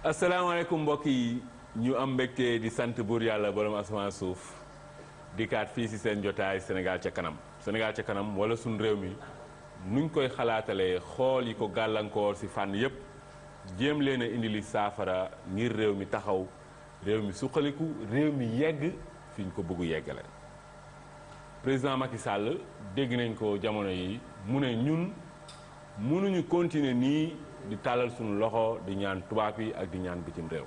asalaamaaleykum mbokk yi ñu am mbégte di sant buur yàlla borom asamaan suuf dikkaat fii ci seen jotaay Sénégal ca kanam Sénégal ca kanam wala suñu réew mi nuñ koy xalaatalee xool yi ko gàllankoor ci fànn yépp jéem leen a indi li saafara ngir réew mi taxaw réew mi suqaliku réew mi yegg fi ñu ko bëgg yeggale président Macky Sall dégg nañ ko jamono yi mu ne ñun mënuñu continuer nii di tàllal suñu loxo di ñaan tubaab yi ak di ñaan bitim réew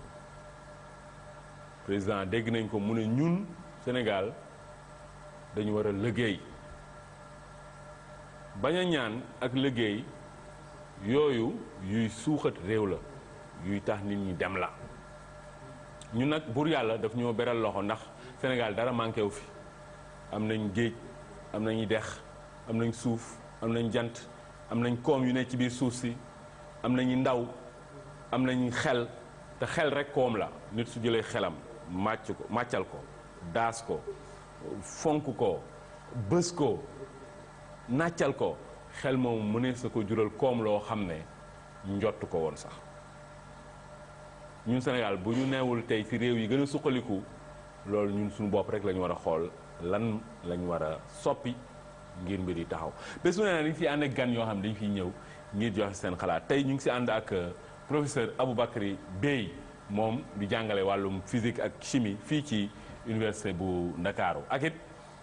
président dégg nañ ko mu ne ñun Sénégal dañu war a liggéey bañ a ñaan ak liggéey yooyu yuy suuxat réew la yuy tax nit ñi dem la ñun nag buur yàlla daf ñoo beral loxo ndax Sénégal dara manqué wu fi am nañ géej am nañu dex am nañ suuf am nañ jant am nañ koom yu ne ci biir suuf si am nañu ndaw am nañu xel te xel rek koom la nit su jëlee xelam màccal ko daas ko fonk ko bës ko nàccal ko xel moom mënees na ko jural koom loo xam ne njott ko woon sax ñun Sénégal bu ñu neewul tey ci réew yi gën a suqaliku loolu ñun suñu bopp rek la ñu war a xool lan la ñu war a soppi ngir mbir yi taxaw bés bu ne dañu fi ànd ak gan yoo xam ne dañu fiy ñëw ngir joxe seen xalaat tey ñu ngi si ànd ak professeur Aboubacry Bèye moom di jàngale wàllum physique ak chimie fii ci université bu Ndakaaru ak it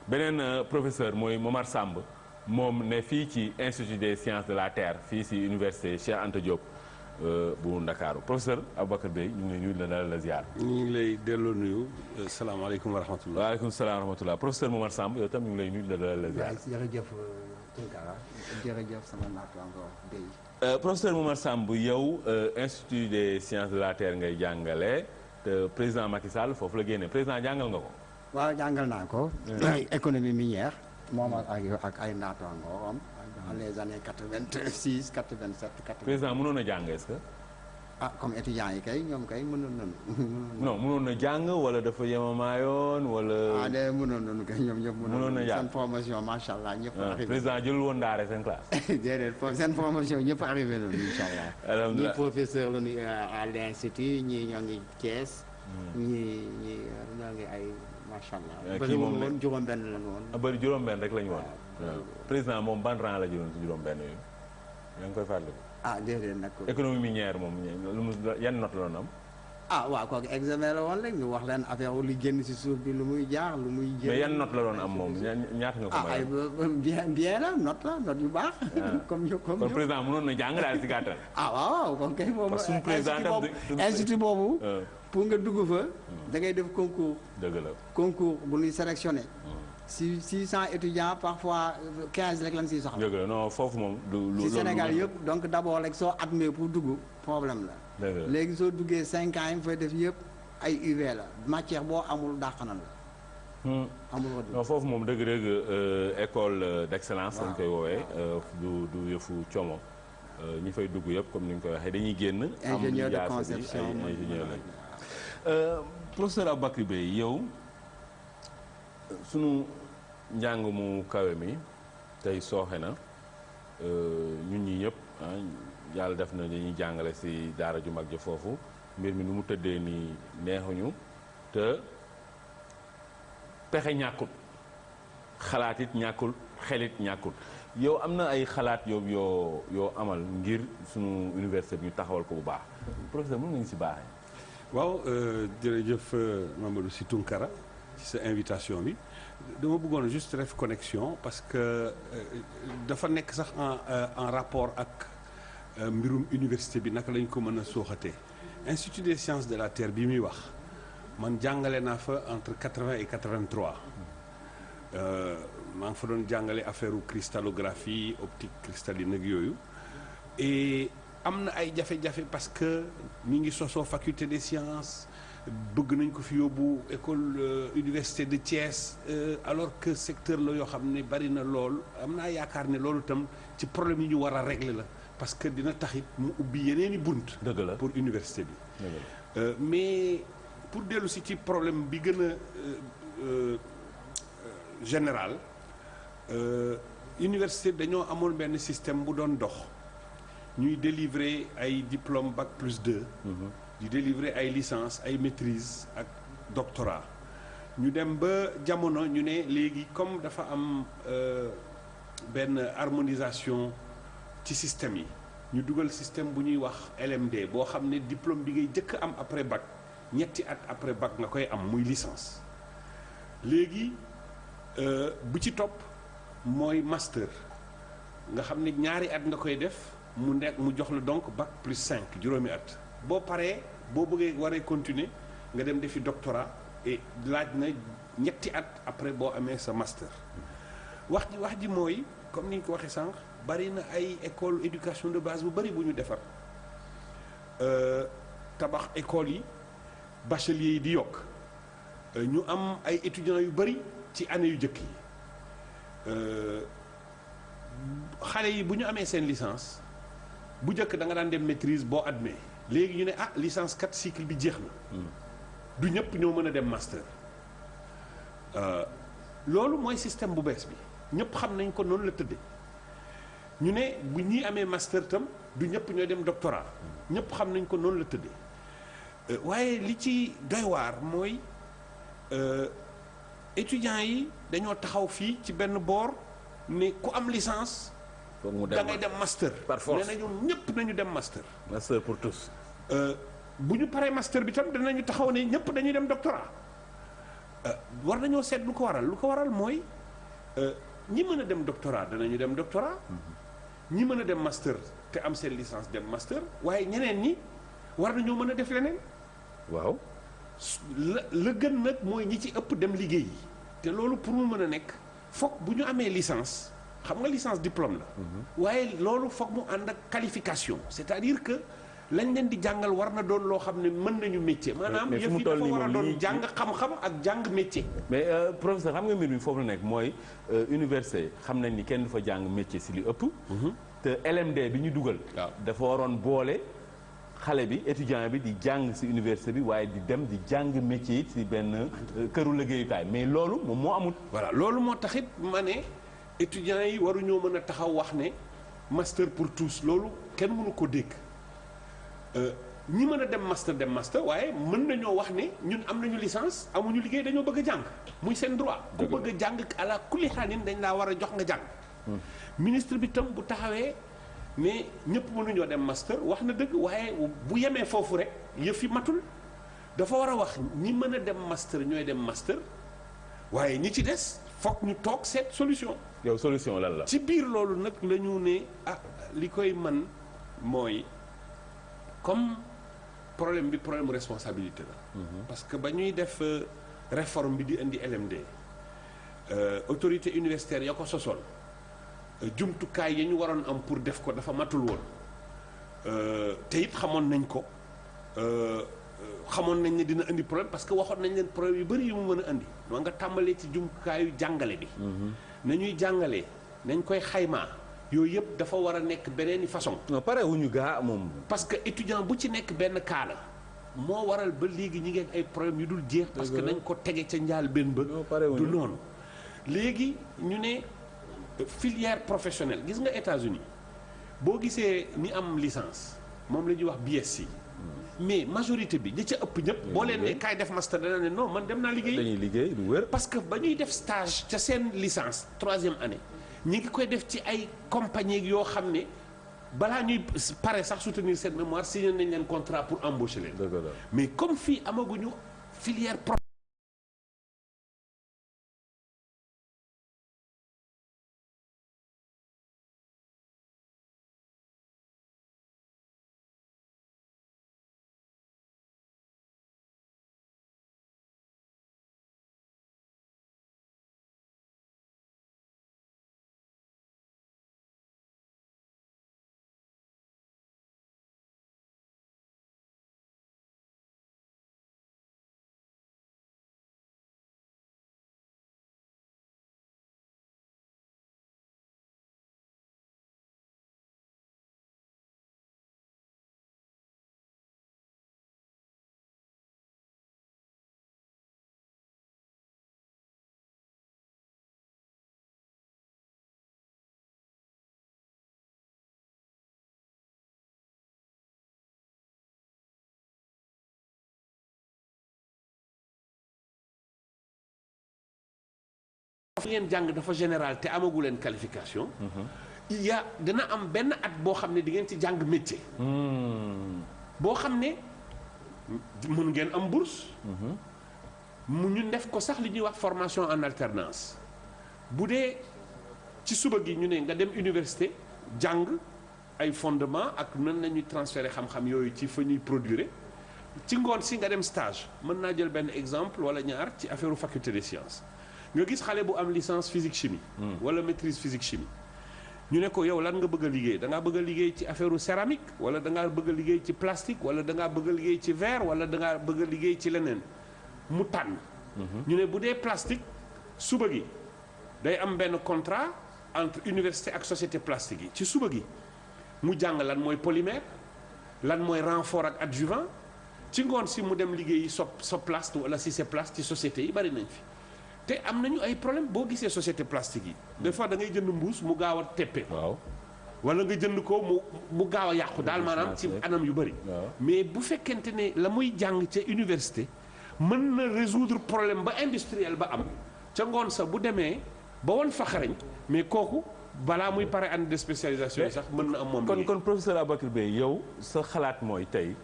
beneen professeur mooy Momar Samb moom ne fii ci institut des sciences de la terre fii si université Cheikh Anta Diop bu Ndakaaru professeur Aboubacry Bèye ñu ngi lay nuyu dalal la ziar. ñu ngi lay delloo nuyu salaamaaleykum wa rahmatulah. waaleykum salaam wa rahmatulah professeur Momar Samb yow tam ñu ngi lay nuyu dalal la ziar. jërëjëf Tunkara jërëjëf sama naataango Bèye. professeur Momar Samb yow institut des sciences de la terre ngay jàngale te président Macky Sall foofu la génne président jàngal nga ko. waaw jàngal naa ko. économie minière. moom ak ay naataango am. dans les années 86 87 80. président mënoon a jàng est-ce que. ah comme étudiants yi kay ñoom kay mënoon nañu. non mënoon na jàng wala dafa yemamaayoon wala. ah de mënoon nañu kay ñoom ñëpp. mënoon na jàng seen promotion macha allah ñëpp. arrivé président jëlul woon daare seen classe. déedéet seen promotion ñëpp arrivé nañu incha allah. alhamdulilah ñii professeur la ñu à l'institut ñii ñoo ngi Thiès. ñii ñoo ngi ay macha allah. kii moom woon juróom-benn la ñu woon. bëri juróom-benn rek la ñu woon. président moom ban rang la jëloon ci juróom-benn yooyu yaa ngi koy fàttaliku. ah déedéet nag. économie minière moom lu mu yan note la doon am. ah waaw kooku examen la woon rek ñu wax leen affaire li génn ci suuf bi lu muy jaar lu muy. mais yan note la doon am moom ñaata nga ko ah ay bien la note yu baax. comme kon président mënoon na jàng daal ci gàttal. ah waaw kon kay moom. parce que suñu président institut boobu. pour nga dugg fa. da ngay def concours. dëgg la concours bu ñuy sélectionné. si 600 étudiants parfois 15 rek lañ siy soxla. dëgg la non foofu moom lu si Sénégal yëpp donc d'abord rek soo admis pour dugg problème la. dëgg la léegi soo duggee 5 ans yi fay def yëpp ay UV la matière boo amul dàq na la. amul woon non foofu moom dëgg-dëgg école d'excellence lañ koy woowee. du yëfu coomo ñi fay dugg yëpp comme ni nga koy waxee dañuy génn. ingénieur de conception am ingénieur lañ. professeur Aboubacry Bèye yow. sunu njàng mu kawe mi tey sooxe na ñun ñi ñëpp yàlla def na dañuy jàngale ci daara ju mag ja foofu mbir mi nu mu tëddee nii neexuñu te pexe ñàkkul xalaat it ñàkkul xelit ñàkkul yow am na ay xalaat yoo amal ngir sunu université bi ñu taxawal ko bu baax professeur mën nga ñu ci baaxee. waaw jërëjëf Mamadou Sy Tunkara ci sa invitation bi dama bëggoon juste def connexion parce que dafa nekk sax en rapport ak mbirum université bi naka lañ ko mën a sooxatee institut des sciences de la terre bi muy wax man jàngale naa fa entre 80 et 83 maa ngi fa doon jàngale affaire cristallographie optique cristalline ak yooyu et am na ay jafe-jafe parce que mi ngi sosoo faculté des sciences bëgg nañ ko fi yóbbu école université de Thiès alors que secteur la yoo xam ne bari na lool am naa yaakaar ne loolu itam ci problème yi ñu war a régler la parce que dina taxit mu ubbi yeneeni bunt. dëgg la pour université bi. mais pour dellu si ci problème bi gën a général université dañoo amoon benn système bu doon dox ñuy délivrer ay diplôme bac+2. di délivrer ay licence ay maîtrise ak doctorat ñu dem ba jamono ñu ne léegi comme dafa am benn harmonisation ci système yi ñu dugal système bu ñuy wax LMD boo xam ne diplôme bi ngay jëkk am après bac ñetti at après bac nga koy am muy licence léegi bu ci topp mooy master nga xam ne ñaari at nga koy def mu jox la donc bac plus 5 juróomi at boo paree boo bëggee waree continuer nga dem defi doctorat et laaj na ñetti at après boo amee sa master wax ji mooy comme ni ñu ko waxee sànq bari na ay école éducation de base bu bari bu ñu defar tabax école yi bachelier yi di yokk ñu am ay étudiants yu bari ci année yu jëkk yi xale yi bu ñu amee seen licence bu njëkk da nga daan dem maîtrise boo admet léegi ñu ne licence 4 cycle bi jeex na du ñëpp ñoo mën a dem master loolu mooy système bu bees bi ñëpp xam nañ ko noonu la tëddee ñu ne bu ñii amee master tam du ñëpp ñooy dem doctorat ñëpp xam nañ ko noonu la tëddee waaye li ci doy waar mooy étudiants yi dañoo taxaw fii ci benn boor ne ku am licence da ngay dem master par force nee nañu ñëpp nañu dem master pour tous bu ñu paree master bi tam danañu taxaw ne ñëpp dañuy dem doctorat war nañoo seet lu ko waral mooy ñi mën a dem doctorat danañu dem doctorat ñi mën a dem master te am seen licence dem master waaye ñeneen ñi war nañoo mën a def leneen waaw la gën nag mooy ñi ci ëpp dem liggéey yi te loolu pour mu mën a nekk foog bu ñu amee licence xam nga licence diplôme la waaye loolu foog mu ànd ak qualification c'est-à-dire que lañ leen di jàngal war na doon loo xam ne mën nañu métier maanaam yëf yi dafa war a doon jàng xam-xam ak jàng métier mais professeur xam nga mbir mi foofu la nekk mooy université xam nañ ni kenn du fa jàng métier si li ëpp te LMD bi ñu dugal dafa waroon boole xale bi étudiant bi di jàng si université bi waaye di dem di jàng métier it si benn këru liggéeyukaay mais loolu moom moo amul voilà loolu moo taxit ma ne étudiants yi waruñoo mën a taxaw wax ne master pour tous loolu kenn mënu ko dégg ñi mën a dem master waaye mën nañoo wax ne ñun am nañu licence amuñu liggéey dañoo bëgg a jàng muy seen droit ku bëgg a jàng ala kulli xaanin dañ laa war a jox nga jàng ministre bi tam bu taxawee ne ñëpp mënuñoo dem master wax na dëgg waaye bu yemee foofu rek yëf yi matul dafa war a wax ñi mën a dem master ñooy dem master waaye ñi ci des foog ñu toog seet solution yow solution lan la ci biir loolu nag la ñu ne li koy man mooy comme problème bi problème responsabilité la parce que ba ñuy def réforme bi di indi LMD autorité universitaire ya ko sosoon jumtukaay ya ñu waroon am pour def ko dafa matul woon te it xamoon nañ ko xamoon nañ ne dina indi problème parce que waxoon nañ leen problème yu bëri yu mu mën a indi doo nga tàmbalee ci jumtukaayu jàngale bi nañuy jàngalee nañ koy xaymaa yooyu yëpp dafa war a nekk beneeni façon pare wuñu gaa moom parce que étudiant bu ci nekk benn cas la moo waral ba léegi ñi ngeen ay problème yu dul jeex parce que nañ ko tege ca njaal benn ba du noonu léegi ñu ne filière professionnelle gis nga États-Unis boo gisee ni am licence moom la ñuy wax BSc mais majorité bi ñi ca ëpp ñëpp boo leen ne kaay def master dana ne non man dem naa liggéey dañuy liggéey du wér parce que ba ñuy def stage ca seen licence 3e année ñi ngi koy def ci ay compagnie yoo xam ne balaa ñuy pare sax soutenir seen mémoire signé nañ leen contrat pour embaucher leen mais comme fii amaguñu filière ngeen jàng dafa général te amagu leen qualification. il y a dana am benn at boo xam ne di ngeen ci jàng métier. boo xam ne mën ngeen am bourse. mu ñu def ko sax li ñuy wax formation en alternance bu dee ci suba gi ñu ne nga dem université jàng ay fondement ak nan la ñuy transférer xam-xam yooyu ci fa ñuy produire ci ngoon si nga dem stage mën naa jël benn exemple wala ñaar ci affaire faculté des sciences nga gis xale bu am licence physique chimie. wala maîtrise physique chimie. ñu ne ko yow lan nga bëgg a liggéey da ngaa bëgg a liggéey ci affaire céramique wala da ngaa bëgg a liggéey ci plastique wala da ngaa bëgg a liggéey ci verre wala da ngaa bëgg a liggéey ci leneen mu tànn. ñu ne bu dee plastique suba gi day am benn contrat entre université ak société plastique yi ci suba gi mu jàng lan mooy polymère lan mooy renfort ak adjuvant ci ngoon si mu dem liggéeyi Soplast wala Ciseplast ci société yi bari nañ fi te am nañu ay problème boo gisee société plastique yi. des fois da ngay jënd mbuus mu gaaw a teppe. waaw wala nga jënd ko mu gaaw a yàqu daal maanaam ci anam yu bari. mais bu fekkente ne la muy jàng ca université. mën na résoudre problème ba industriel ba am ca ngoon sa bu demee ba woon fa xarañ mais kooku balaa muy pare année de spécialisation yi sax mën na am moom. kon professeur Aboubacry Beye yow sa xalaat mooy tey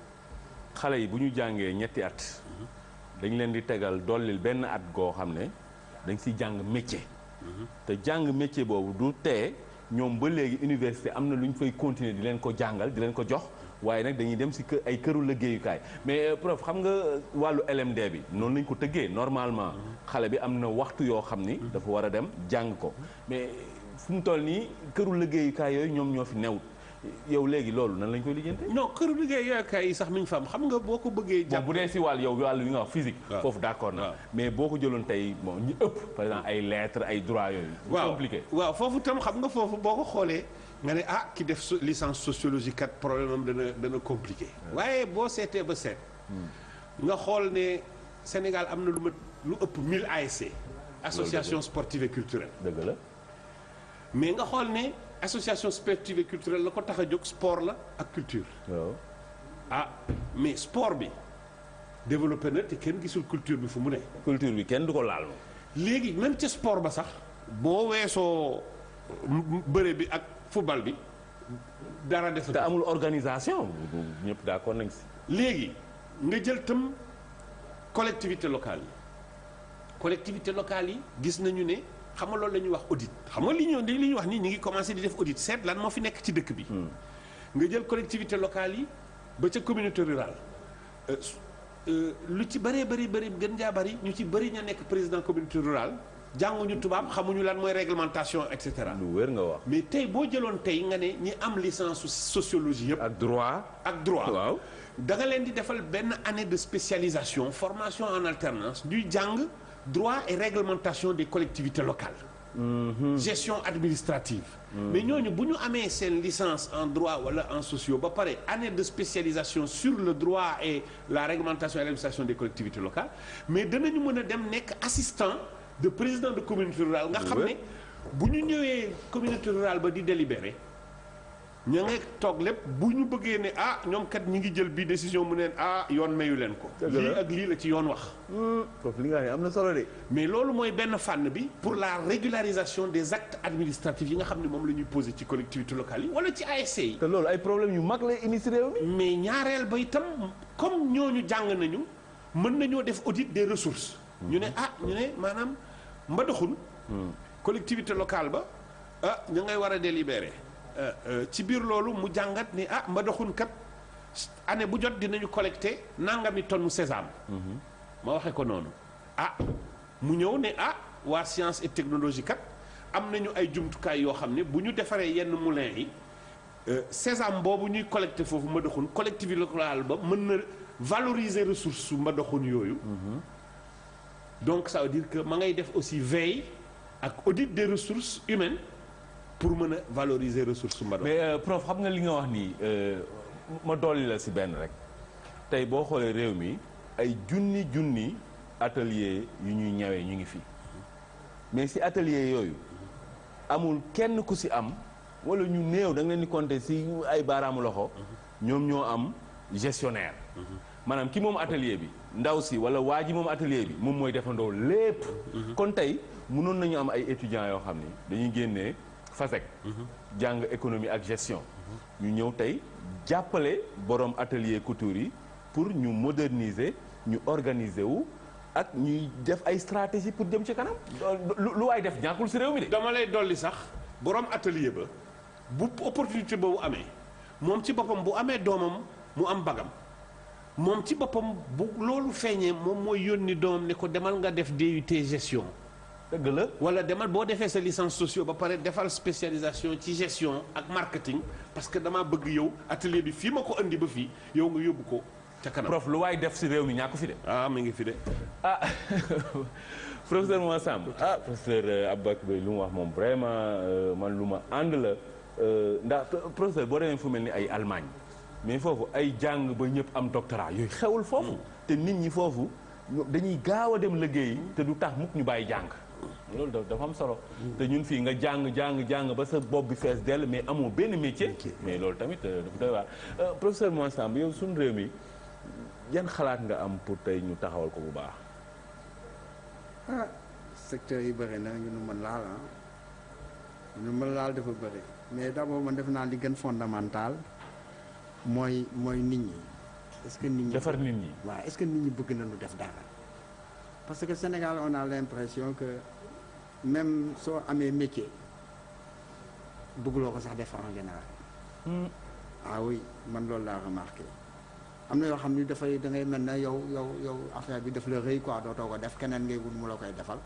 xale yi bu ñu jàngee ñetti at dañ leen di tegal dollil benn at goo xam ne dañ si jàng métier. te jàng métier boobu du tee ñoom ba léegi université am na lu ñu fay continuer di leen ko jàngal di leen ko jox. waaye nag dañuy dem si ay këru liggéeyukaay mais prof xam nga wàllu LMD bi noonu lañ ko tëggee normalement xale bi am na waxtu yoo xam ni dafa war a dem jàng ko mais fu mu toll nii këru liggéeyukaay yooyu ñoom ñoo fi newut yow léegi loolu nan lañ koy lijjante. non këru liggéeyukaay yi sax mi ngi fa am xam nga boo ko bëggee. jàpp bu dee si wàll yow wàllu yi nga wax physique. foofu d'accord na mais boo ko jëloon tey bon ñu ëpp par exemple ay lettres ay droits yooyu. compliqué waaw foofu tam xam nga foofu boo ko xoolee. nga ne ki def licence sociologie kat problème am dana compliqué. waaye boo seetee ba seet. nga xool ne Sénégal am na lu ëpp 1000 ASC. association sportive et culturelle. dëgg la. mais nga xool ne association sportive et culturelle la ko tax a jóg sport la ak culture. waaw mais sport bi développé na te kenn gisul culture bi fu mu ne. culture bi kenn du ko laal. léegi même ca sport ba sax boo weesoo bëre bi ak. football bi dara def. te amul organisation ñëpp d'accord nañ si. léegi nga jël tam collectivité locale yi gis nañu ne xam nga loolu la ñuy wax audit xam nga li ñuy wax nii ñu ngi commencé di def audit seet lan moo fi nekk ci dëkk bi. nga jël collectivité locale yi ba ca communauté rurale lu ci bëree bëri gën jaa bëri ñu ci bëri ña nekk président communauté rurale. jànguñu tubaab xamuñu lan mooy réglementation et cetera. lu wér nga wax. mais tey boo jëloon tey nga ne ñi am licence sociologie yëpp. ak droit. waaw da nga leen di defal benn année de spécialisation formation en alternance ñuy jàng droit et réglementation des collectivités locales. gestion administrative. mais ñooñu bu ñu amee seen licence en droit wala en sociaux ba pare année de spécialisation sur le droit et la réglementation et l'administration des collectivités locales mais danañu mën a dem nekk assistant. de président de communauté rurale nga xam ne bu ñu ñëwee communauté rurale ba di délibéré ña nga toog lépp bu ñu bëggee ne ñoom kat ñi ngi jël bii décision mu neen yoon mayu leen ko lii ak lii la ci yoon wax foofu li nga xam ne am na solo de mais loolu mooy benn fànn bi pour la régularisation des actes administratifs yi nga xam ne moom la ñuy posé ci collectivité locale yi wala ci ASC yi te loolu ay problème yu mag lay initié réew mi mais ñaareel ba itam comme ñooñu jàng nañu mën nañoo def audit des ressources ñu ne maanaam Mbadakhoune collectivité locale ba ñu ngay war a délibéré ci biir loolu mu jàngat ni Mbadakhoune kat année bu jot dinañu collecté nangami tonne sésame. ma waxe ko noonu mu ñëw ne waa science et technologie kat am nañu ay jumtukaay yoo xam ne bu ñu defaree yenn moulins yi sésame boobu ñuy collecté foofu Mbadakhoune collectivité locale ba mën na valoriser ressources su Mbadakhoune yooyu. donc ça veut dire que ma ngay def aussi veille ak audit des ressources humaines pour mën a valoriser ressources su Mbadakhoune. mais prof xam nga li nga wax nii ma dolli la si benn rek tey boo xoolee réew mi ay junni atelier yu ñuy ñawee ñu ngi fi mais si atelier yooyu amul kenn ku si am wala ñu néew da nga leen di compter si ay baaraamu loxo ñoom ñoo am gestionnaire maanaam ki moom atelier bi ndaw si wala waa ji moom atelier bi moom mooy defandoo lépp. kon tey mënoon nañu am ay étudiants yoo xam ni dañuy génnee FASEG. jàng économie ak gestion. ñu ñëw tey jàppale borom atelier couture yi pour ñu moderniser ñu organiser wu ak ñuy def ay stratégie pour jëm ci kanam. lu waay def ñàkkul si réew mi de. dama lay dolli sax borom atelier ba bu opportunité boobu amee moom ci boppam bu amee doomam mu am bagam moom ci boppam bu loolu feeñee moom mooy yónni doomam ne ko demal nga def DUT gestion. dëgg la wala demal boo defee sa licence sociaux ba pare defal spécialisation ci gestion ak marketing parce que damaa bëgg yow atelier bi fii ma ko indi ba fii yow nga yóbbu ko ca kanam. prof lu waay def si réew mi ñàkku fi de. mi ngi fi de. Professeur Mor Samb professeur Aboubacry Bèye lu mu wax moom vraiment man lu ma ànd la ndax professeur boo demee fu mel ni ay Allemagne mais foofu ay jàng ba ñëpp am doctorat yooyu xewul foofu. te nit ñi foofu dañuy gaaw a dem liggéey te du tax mukk ñu bàyyi jàng. loolu dafa am solo. te ñun fii nga jàng ba sa bopp bi fees dell mais amoo benn métier. mais loolu tamit dafa doy waar. professeur Mor Samb yow suñu réew mi yan xalaat nga am pour tey ñu taxawal ko bu baax. secteur yi bëri na ñu mën laal ñu mën laal dafa bëri mais d'abord man def naa li gën fondamental mooy nit ñi. est-ce que nit ñi defar nit ñi. waaw est-ce que nit ñi bëgg nañu def dara. parce que Sénégal on a l'impression que même soo amee métier bëgguloo ko sax def en général. Ah oui man loolu laa remarqué. am na yoo xam ni dafay da ngay mel ne yow affaire bi daf la rëy quoi dootoo ko def keneen ngay wut mu la koy defal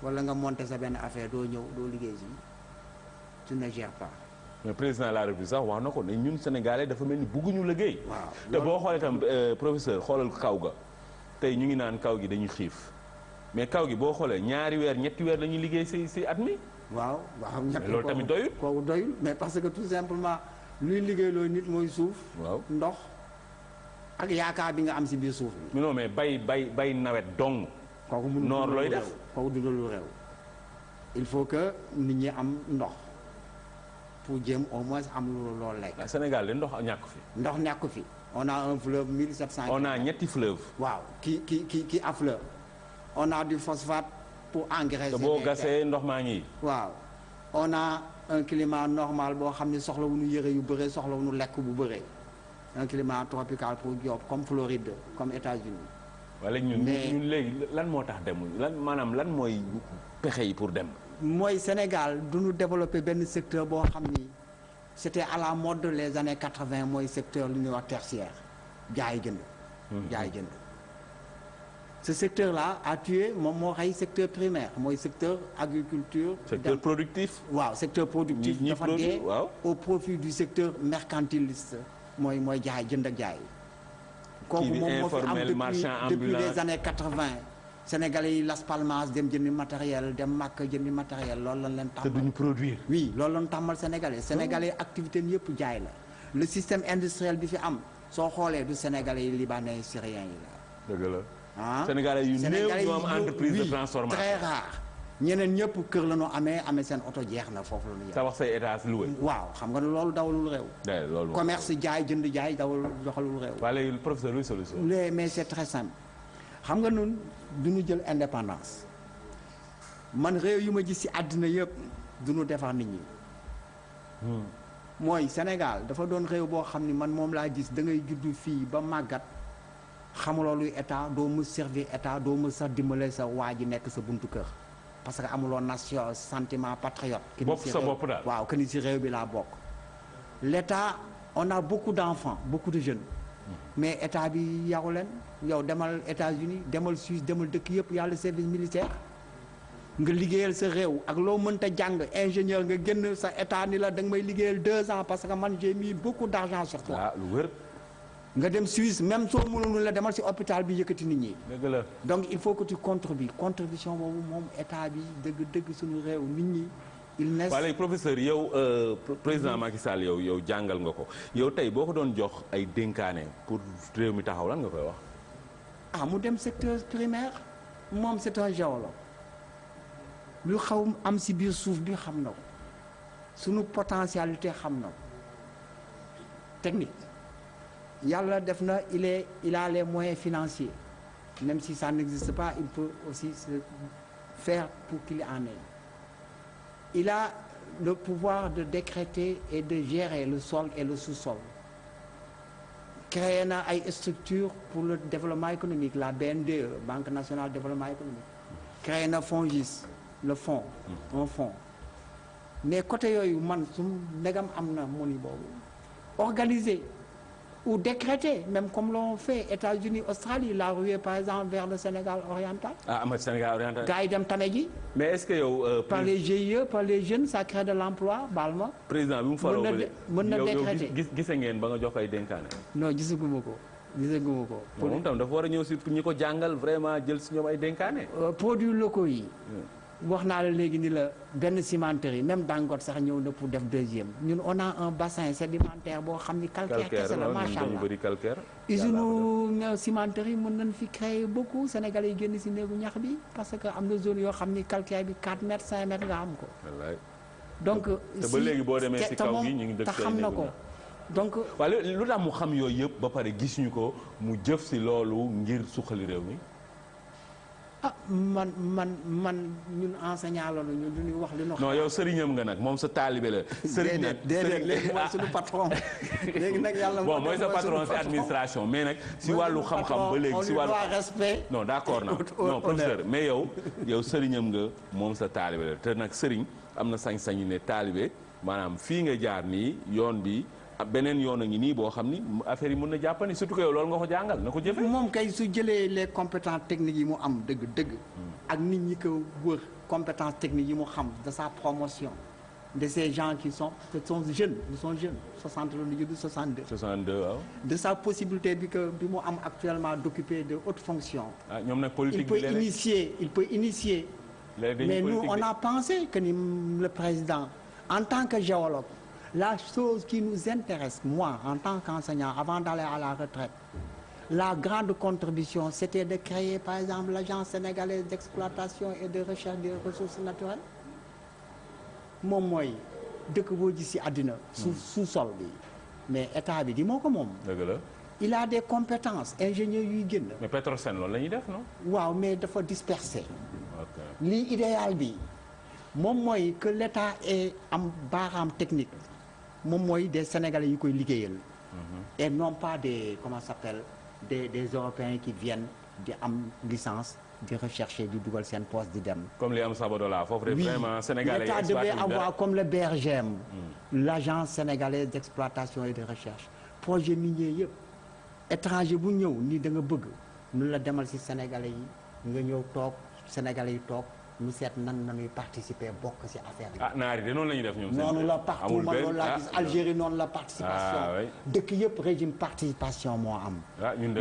wala nga monter sa benn affaire doo ñëw doo liggéey si tu ne gères pas. mais président de la République sax wax na ko ne ñun Sénégalais dafa mel ni bugguñu liggéey. waaw te boo xoolee tam professeur xoolal kaw ga tey ñu ngi naan kaw gi dañuy xiif mais kaw gi boo xoolee ñaari weer ñetti weer la ñuy liggéey si at mi. waaw ñett loolu tamit doyul. kooku doyul mais parce que tout simplement luy liggéey loolu nit mooy suuf. waaw ndox. ak yaakaar bi nga am si biir suuf bi. non mais bay nawet dong. kooku mënul noor looy def kooku du lu réew. il faut que nit ñi am ndox pour jéem au moins am loolu lekk. Sénégal de ndox ñàkk fi. ndox ñàkk fi on a un fleuve 1700. on a ñetti fleuve. waaw qui affleure. on a du phosphate pour engraisser. te boo gasee ndox maa ngi. waaw on a un climat normal boo xam ne soxlawuñu yëre yu bëree soxlawuñu lekk bu bëree. un climat tropical pour Diop comme Floride comme États-Unis. wala ñun léegi lan moo tax demul lan mooy pexe yi pour dem. mooy Sénégal du ñu développé benn secteur boo xam ni c'était à la mode les années 80 mooy secteur lu ñuy wax tertiaire jaay jënd. jaay jënd. ce secteur là a tué moom moo xëy secteur primaire mooy secteur agriculture. secteur productif. waaw secteur productif dafa dee au profit du secteur mercantiliste. mooy jaay jënd ak jaay. kooku moom moo fi am depuis les années 80. Sénégalais yi Las Palmas dem jëndi matériel dem Makka jëndi matériel loolu lañ leen tàmmal. te duñu produire. oui loolu lañ tàmmal Sénégalais. Sénégalais activité am yëpp jaay la. le système industriel bi fi am soo xoolee du Sénégalais yi libanais yi syriens yi la. dëgg la. Sénégalais yu néew ñoo am entreprise de transformation. très rare. ñeneen ñëpp kër la ñu amee seen oto jeex na foofu la ñu yem. sa wax say étage loué. waaw xam nga ne loolu dawalul réew. loolu commerce jaay jënd jaay doxalul réew. waa léegi professeur luy solution. mais c'est très simple xam nga nun du ñu jël indépendance man réew yu ma gis ci àddina yëpp du ñu defar nit ñi. mooy Sénégal dafa doon réew boo xam ni man moom laa gis da ngay juddu fii ba màggat xamuloo luy état doo mës servir état doo mës sax dimbale sa waa ji nekk sa buntu kër. parce que amuloo nation sentiment patriote. bopp sa bopp daal waaw que ni ci réew bi laa bokk. l'état on a beaucoup d'enfants beaucoup de jeunes. mais état bi yaru leen yow demal États-Unis demal Suisse demal dëkk yëpp yàlla service militaire. nga liggéeyal sa réew ak loo mënta jàng ingénieur nga génn sa état ni la da nga may liggéeyal 2 ans parce que man j'ai mis beaucoup d'argent sur toi. ah lu wër. nga dem Suisse même soo mënul la demal ci hôpital bi yëkkati nit ñi. dëgg la donc il faut que tu contribues contribution boobu moom état bi dëgg suñu réew nit ñi. il ne waa léegi professeur yow président Macky Sall yow jàngal nga ko yow tey boo ko doon jox ay dénkaane pour réew mi taxaw lan nga koy wax. ah mu dem secteur primaire moom c'est un géologue lu xaw am ci biir suuf bi xam na ko suñu potentialité xam na ko technique. yàlla def na il a les moyens financiers même si ça n'existe pas, il peut aussi se faire pour qu'il en ait. Il a le pouvoir de décréter et de gérer le sol et le sous-sol. Créer na ay structures pour le développement économique, la BNDE, Banque nationale de développement économique. Créer na FONGIS, le fonds, un fonds. Mais côté yooyu man su ndegam am na moni boobu organiser ou décréter, même comme l'ont fait États-Unis, Australie, la ruée par exemple vers le Sénégal oriental. ah am Sénégal oriental. gars yi dem tame ji. mais est-ce que yow. par les GIE, par les jeunes, ça crée de l'emploi baal ma. président bi mu faroo mën na décréter yow gise ngeen ba nga jox ay dénkaane. non gisaguma ko. moom tam dafa war a ñëw si ñi ko jàngal vraiment jël si ñoom ay dénkaane. produits locaux yi. wax naa la léegi ni la benn cimenterie même Dangote sax ñëw na pour def deuxième ñun on a un bassin sédimentaire boo xam ni calcaire kese la macha allah bëri calcaire. usine cimenterie mën nañ fi créer beaucoup Sénégalais yi génn si néegu ñax bi parce que am na zone yoo xam ni calcaire bi 4 mètres 5 mètres nga am ko. wallaay. donc te ba léegi boo demee si kaw gi ñu ngi dëkk te xam na ko donc. waaye lu tax mu xam yooyu yëpp ba pare gis ñu ko mu jëf si loolu ngir suqali réew mi. ah man ñun enseignant la ñun du ñuy wax li ñu. non yow sëriñam nga nag moom sa taalibe la. sëriñ nag déedéet léegi mooy suñu patron. léegi nag yàlla bon mooy sa patron si administration mais nag si wàllu xam-xam ba léegi si wàllu respect. non d'accord non professeur mais yow sëriñam nga moom sa taalibe la te nag sëriñ am na sañ-sañ ne taalibe maanaam fii nga jaar nii yoon bi. beneen yoon a ngi nii boo xam ni affaire yi mën na jàppani surtout que yow loolu nga ko jàngal na ko jëfe moom kay su jëlee les compétences techniques yi mu am dëgg ak nit ñi ko wër compétences techniques yi mu xam de sa promotion de ces gens qui sont jeunes ils sont jeunes 60 la ñu judd 62 waaw de sa possibilité bi mu am actuellement d'occuper de hautes fonctions ñoom nag politique il peut initier mais nous on a pensé que ni le président en tant que géologue la chose qui nous intéresse, moi, en tant qu'enseignant, avant d'aller à la retraite, la grande contribution, c'était de créer, par exemple, l'Agence sénégalaise d'exploitation et de recherche des ressources naturelles. moom mooy dëkk boo gis ci àddina. sous-sol bi mais état bi di moo ko moom. dëgg la. il a des compétences ingénieurs yuy génn. mais Petrosen loolu la ñuy def non. waaw mais dafa dispersé. ok lii idéal bi moom mooy que l'état ait am baaraam technique. moom mooy des Sénégalais yu koy liggéeyal. et non pas des comment ça s'appelle des Européens qui viennent di am licence di rechercher di dugal seen poste di dem. comme li am Sabadola foofu rek vraiment Sénégalais l'État devait avoir comme le BRGM. l'agence sénégalaise d'exploitation et de recherche. projet minier yëpp étranger bu ñëw nii da nga bëgg nu la demal ci Sénégalais yi nga ñëw toog Sénégalais yi toog. ñu seet nan nañuy participer bokk ci affaire bi. naar yi de noonu la ñuy def ñoom. noonu la partout man loolu laa gis Algérie noonu la participation. dëkk yëpp régime participation moo am.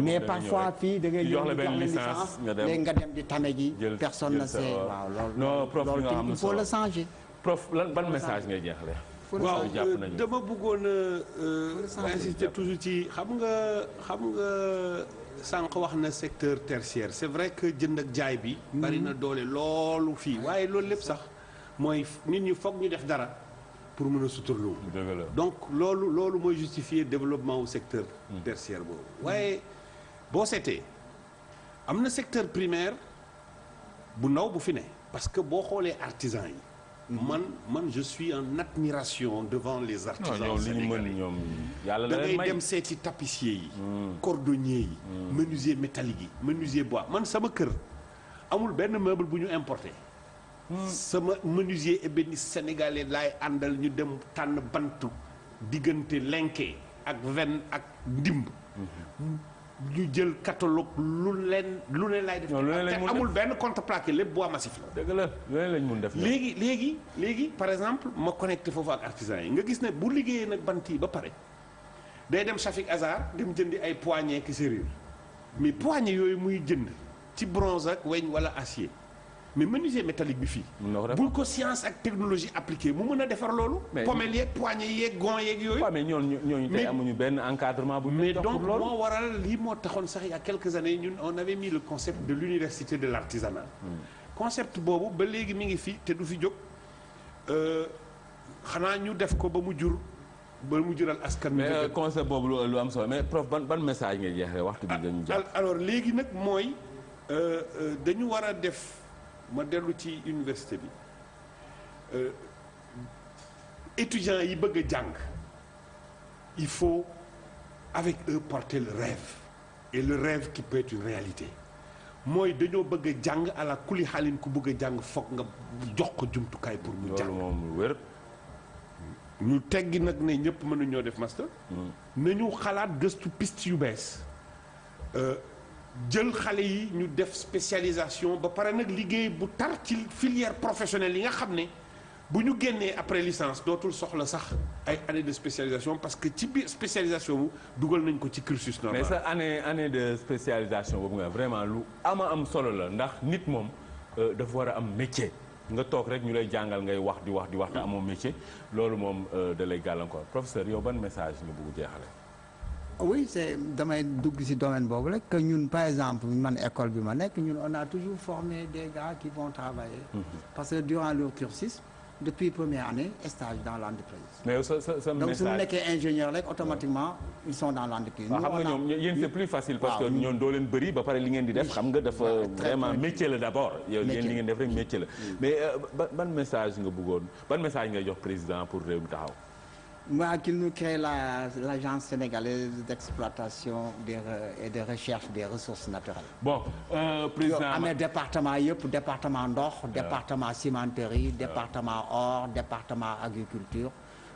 mais parfois fii da ngay jox la benn licence léegi nga dem di tame ji. personne ne sait waaw loolu. non prof li nga am il faut le changer. prof ban message ngay jeexale. waaw dama bëggoon a insister toujours ci xam nga. sànq wax na secteur tertiaire c'est vrai que jënd ak jaay bi bari na doole loolu fii waaye loolu lépp sax mooy nit ñi foog ñu def dara pour mën a suturloo donc loolu mooy justifier développement au secteur tertiaire boobu waaye boo seetee am na secteur primaire bu ndaw bu fi ne parce que boo xoolee artisans yi man je suis en admiration devant les artisans sénégalais da ngay dem seeti tapissier yi cordonnier yi menuisier métallique yi menuisier bois man sama kër amul benn meuble bu ñu importé sama menuisier ébéniste sénégalais laay àndal ñu dem tànn bantu diggante lenke ak ven ak ndimb ñu jël catalogue lu ne lay def te amul benn contreplaqué lépp bois massif la. dëgg la lu lañ mun def. léegi par exemple ma connecté foofu ak artisans yi nga gis ne bu liggéeyee nag bant yi ba pare day dem Chafik Azar dem jëndi ay poignées ki serrure mais poignées yooyu muy jënd ci bronze ak weñ wala acier mais menuisier métallique bi fii. buñ ko science ak technologie appliquée mu mën a defar loolu. pommelle yeeg poignées yeeg gants yeeg yooyu. waaw mais ñooñu tey amuñu benn encadrement bu mais donc moo waral lii moo taxoon sax il y a quelques années ñun on avait mis le concept de l'université de l'artisanat. concept boobu ba léegi mi ngi fi te du fi jóg xanaa ñu def ko ba mu jural askan. mais concept boobu lu am solo mais prof ban message ngay jeexee waxtu bi dañu jàpp. alors léegi nag mooy dañu war a def ma dellu ci université bi étudiants yi bëgg a jàng il faut avec eux porter le rêve et le rêve qui peut être une réalité mooy dañoo bëgg a jàng ala kuli xaalin ku bëgg a jàng foog nga jox ko jumtukaay pour mu jàng. loolu moom wér. ñu teggi nag ne ñëpp mënuñoo def master. nañu xalaat gëstu piste yu bees. jël xale yi ñu def spécialisation ba pare nag liggéey bu tar ci filière professionnelle yi nga xam ne bu ñu génnee après licence dootul soxla sax ay année de spécialisation parce que ci biir spécialisation bu dugal nañ ko ci cursus normal. mais sa année de spécialisation boobu nga vraiment lu am solo la ndax nit moom dafa war a am métier nga toog rek ñu lay jàngal ngay wax di wax te amoo métier loolu moom da lay gàllankoor professeur yow ban message nga bëgg jeexale. oui c'est damay dugg ci domaine boobu rek que ñun par exemple man école bi ma nekk ñun on a toujours formé des gars qui vont travailler. Parce que durant leur cursus depuis première année stage dans l'entreprise. mais yow sa message donc su ñu nekkee ingénieur rek automatiquement ils sont dans l'entreprise. waaw xam nga ñoom yéen c'est plus facile. parce que ñoom doo leen bëri ba pare li ngeen di def. xam nga dafa vraiment métier la d'abord. yow yéen li ngeen def rek métier la. mais ban message nga bëggoon ban message ngay jox président pour réew mi taxaw. Moi, qu'il nous crée l'agence sénégalaise d'exploitation et de recherche des ressources naturelles. Bon, président amee département yëpp département ndox département cimenterie département or département agriculture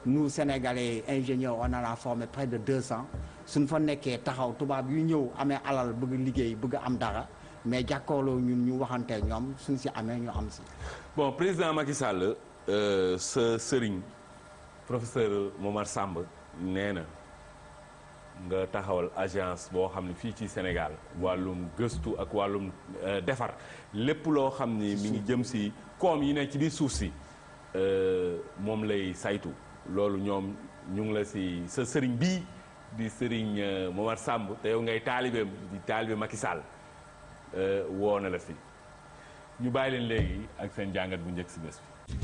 nous Sénégalais ingénieurs on en a formé près de 200 suñ fa nekkee taxaw tubaab yu ñëw amee alal bëgg liggéey bëgg am dara mais jàkkaarloo ñun ñu waxantee ñoom suñ si amee ñu am si. Bon, président Macky Sall sa sëriñ professeur Momar Samb nee na nga taxawal agence boo xam ne fii ci Sénégal wàllum gëstu ak wàllum defar lépp loo xam ni mi ngi jëm si koom yi ne ci biir suuf si moom lay saytu loolu ñoom ñu ngi la si sa sëriñ bii di sëriñ Momar Samb te yow ngay taalibeem di taalibe Macky Sall woo na la fi ñu bàyyi leen léegi ak seen jàngat bu njëkk si bés bi.